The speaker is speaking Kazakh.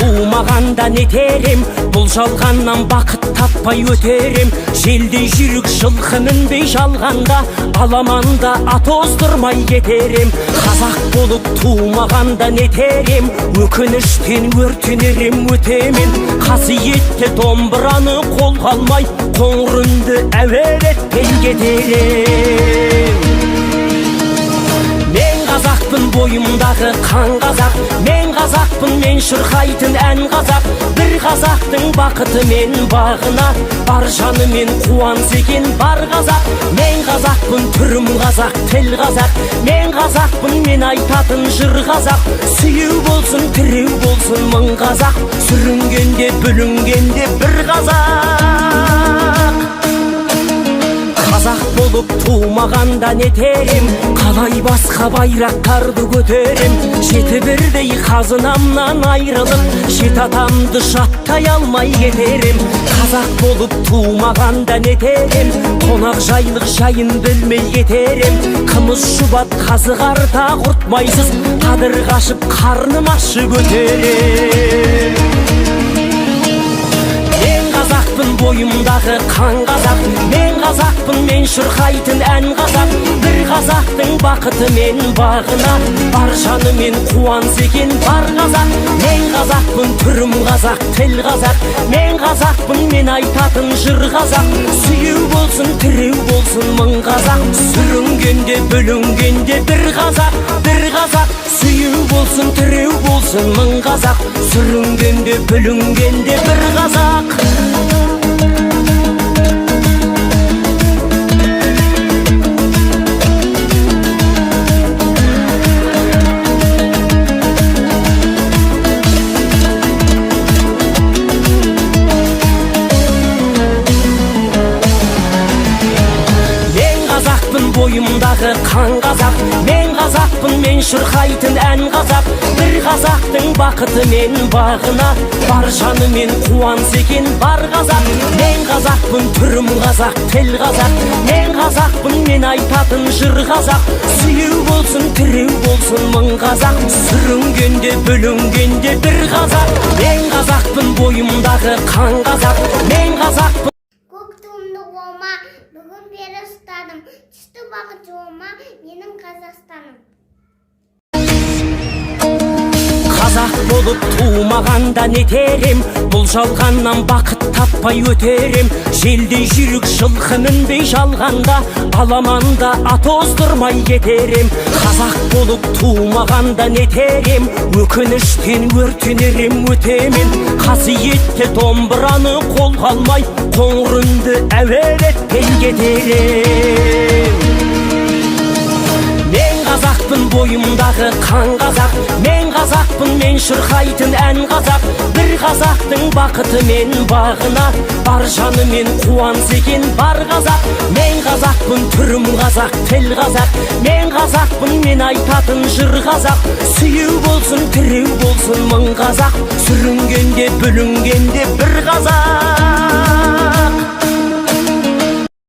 тумағанда нетер ем, бұл жалғаннан бақыт таппай өтер ем. Желдей жүйрік жылқы мінбей жалғанда, аламанда ат оздырмай кетер ем. Қазақ болып тумағанда нетер ем, өкініштен өртенер ем өтемен. Қасиетті домбыраны қолға алмай, қоңыр үнді әуелетпей кетер ем. Мен қазақпын, бойымдағы қан қазақ, мен қазақпын, мен шырқайтын ән қазақ. Бір қазақтың бақыты мен бағына, бар жанымен қуанса екен бар қазақ. Мен қазақпын, түрім қазақ, тіл қазақ, мен қазақпын, мен айтатын жыр қазақ. Сүйеу болсын, тіреу болсын мың қазақ, сүрінгенде бүлінгенде бір қазақ. Қазақ болып тумағанда нетер ем, қалай басқа байрақтарды көтерем. Жеті бірдей қазынамнан айрылып, жеті атамды жаттай алмай кетер ем. Қазақ болып тумағанда нетер ем, қонақ жайлық жайын білмей кетер ем. Қымыз шұбат қазы қарта құртмайсыз, қадір қашып қарным ашып өтер ем. Мен қазақпын, бойымдағы қан қазақ, мен қазақпын, мен шырқайтын ән қазақ. Бір қазақтың бақыты мен бағына, бар жанымен қуанса екен бар қазақ. Мен қазақпын, түрім қазақ, тіл қазақ, мен қазақпын, мен айтатын жыр қазақ. Сүйеу болсын, тіреу болсын мың қазақ, сүрінгенде бүлінгенде бір қазақ, бір қазақ. Сүйеу болсын, тіреу болсын мың қазақ, сүрінгенде бүлінгенде бір қазақ. Мен қазақпын, бойымдағы қан қазақ, мен қазақпын, мен шырқайтын ән қазақ. Бір қазақтың бақыты мен бағына, бар жанымен қуанса екен бар қазақ. Мен қазақпын, түрім қазақ, тіл қазақ, мен қазақпын, мен айтатын жыр қазақ. Сүйеу болсын, тіреу болсын мың қазақ, сүрінгенде бүлінгенде бір қазақ. Мен қазақпын, бойымдағы қан қазақ, мен қазақпын. Көк туымды қолыма бүгін бері ұстадым. Түсті бақыт жолыма менің Қазақстаным. Қазақ болып тумағанда нетер ем, бұл жалғаннан бақыт таппай өтер ем. Желдей жүйрік жылқы мінбей жалғанда, аламанда ат оздырмай кетер ем. Қазақ болып тумағанда нетер ем, өкініштен өртенер ем өтемен. Қасиетті домбыраны қолға алмай, қоңыр үнді әуелетпей кетер ем. Мен қазақпын, бойымдағы қан қазақ, мен қазақпын, мен шырқайтын ән қазақ. Бір қазақтың бақыты мен бағына, бар жанымен қуанса екен бар қазақ. Мен қазақпын, түрім қазақ, тіл қазақ, мен қазақпын, мен айтатын жыр қазақ. Сүйеу болсын, тіреу болсын мың қазақ, сүрінгенде бүлінгенде бір қазақ.